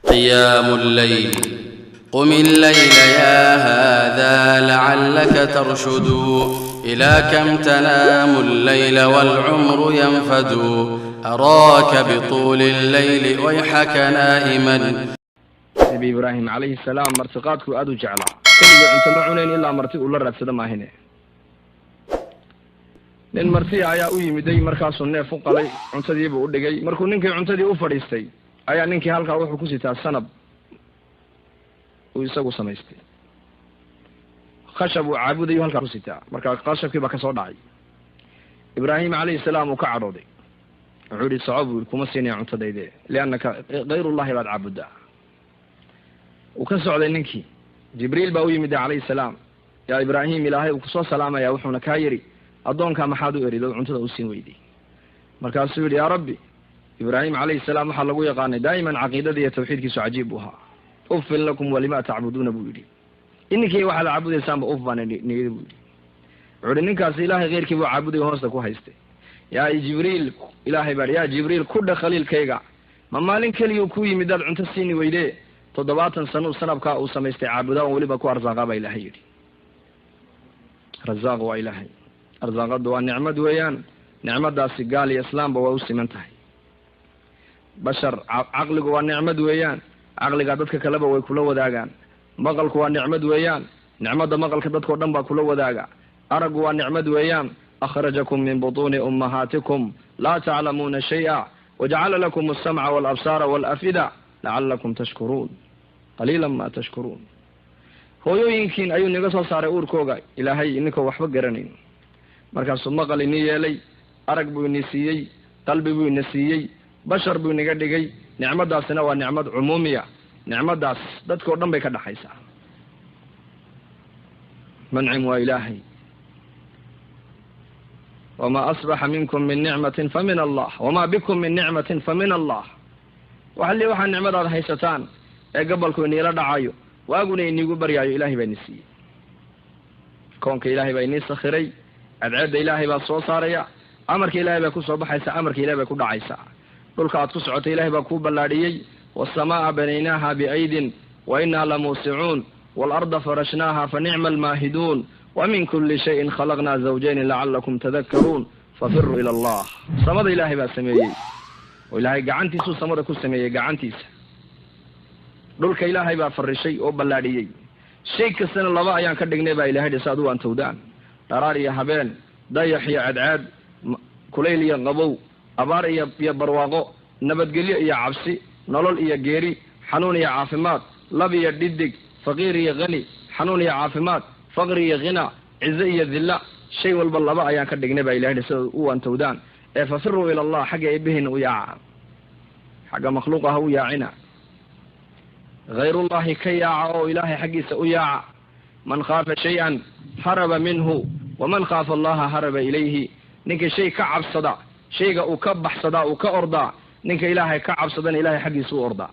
قيام الليل قم الليل يا هذا لعلك ترشد إلى كم تنام الليل والعمر ينفد أراك بطول الليل ويحك نائما. Nebi Ibraahim calayhi salaam martiqaadkuu aada u jeclaa. Keligii cunto ma cunayn ilaa marti uu la raadsado maahine. Nin martiya ayaa u yimiday, markaasuu neef u qalay, cuntadiibuu u dhigay. Markuu ninkii cuntadii u fadhiistay ayaa ninkii halkaa wuxuu ku sitaa sanab uu isagu samaystay, khashab uu caabudayu halkaa ku sitaa. Markaa khashabkii baa kasoo dhacay. Ibraahim calayhi salaam uu ka cadhooday. Wuxuu yihi, "Soco," buu yihi, "kuma siinaya cuntadayde, liannaka gayrullahi baad caabuddaa." Uu ka socday ninkii. Jibriil baa u yimid calayhi salaam. "Yaa Ibraahim, Ilaahay uu kusoo salaamaya, wuxuuna kaa yidhi, addoonkaa maxaad u erido, cuntada u siin weyday?" Markaasuu yidhi, "Yaa Rabbi." Ibraahim calayhi salaam waxaa lagu yaqaanay daa'iman caqiidada iyo tawxiidkiisu cajiib buu ahaa. "Uffin lakum walima tacbuduuna," buu yidhi. "Ininkii waxaad caabudaysaanba uf baan niyidi," buu yidhi. Wuxuu yihi, "Ninkaasi Ilaahay keyrkii buu caabuday, hoosta ku haystay." "Yaa Jibriil," Ilaahay baa, "yaa Jibriil, ku dhe khaliilkayga, ma maalin keliyuu ku yimid daad cunto siini weyde? 70 sano sanabkaa uu samaystay caabudaa on weliba ku arsaaqaa," baa Ilaahay yidhi. Rasaaq waa Ilaahay. Arsaaqaddu waa nicmad weeyaan. Nicmadaasi gaal iyo islaamba waa u siman tahay. Bashar, caqligu waa nicmad weeyaan. Caqligaa dadka kaleba way kula wadaagaan. Maqalku waa nicmad weeyaan. Nicmadda maqalka dadkao dhan baa kula wadaaga. Araggu waa nicmad weeyaan. Akhrajakum min butuuni ummahaatikum laa taclamuuna shay'a wajacala lakum alsamca walabsaara walafida lacalakum tashkuruun, qaliilan ma tashkuruun. Hooyooyinkiin ayuu niga soo saaray uurkooga Ilaahay ininkoo waxba garanayn. Markaasuu maqal ini yeelay, arag buu ini siiyey, qalbi buu ina siiyey, bashar buu inaga dhigay. Nicmadaasina waa nicmad cumuumiya. Nicmadaas dadkao dhan bay ka dhaxaysaa. Mancim waa Ilaahay. Wamaa asbaxa minkum min nicmatin fa min Allah, wamaa bikum min nicmatin fa min Allah. Waxali waxaa nicmadaad haysataan ee gabolku iniila dhacayo, waaguna iniigu baryaayo, Ilahay baa ini siiyey. Koonka Ilaahay baa inii sakhiray. Cadceedda Ilaahay baa soo saaraya. Amarka Ilahay baa ku soo baxaysa, amarka Ilahay bay ku dhacaysaa. Dhulka aad ku socotay Ilahay baa kuu ballaadhiyey. Waasamaaa banaynaaha biaydin wa innaa lamuusicuun, waalarda farashnaaha fa nicma almaahiduun, wa min kulli shayin khalaqnaa zawjayni lacalakum tadakkaruun, fafiruu ila Allah. Samada Ilaahay baa sameeyey oo Ilaahay gacantiisuu samada ku sameeyey gacantiisa. Dhulka Ilaahay baa farishay oo ballaadhiyey. Shay kastana laba ayaan ka dhignay baa Ilahay dhisa adu waan tawdaan: dharaar iyo habeen, dayax iyo cadcaad, kulayl iyo qabow, abaar iyo barwaaqo, nabadgelyo iyo cabsi, nolol iyo geeri, xanuun iyo caafimaad, lab iyo dhidig, faqiir iyo khani, xanuun iyo caafimaad, faqri iyo khina, cizo iyo dilla. Shay walba laba ayaan ka dhignay baa Ilahay sida u waantowdaan. Ee fafiruu ila Allah, xagga eebbihiina u yaaca, xagga makhluuqa ha u yaacina. Hayrullahi ka yaaca oo Ilaahay xaggiisa u yaaca. Man khaafa shay-an haraba minhu, waman khaafa Allaha haraba ilayhi. Ninka shay ka cabsada shayga uu ka baxsadaa, uu ka ordaa. Ninka Ilaahay ka cabsadana Ilahay xaggiisa u ordaa.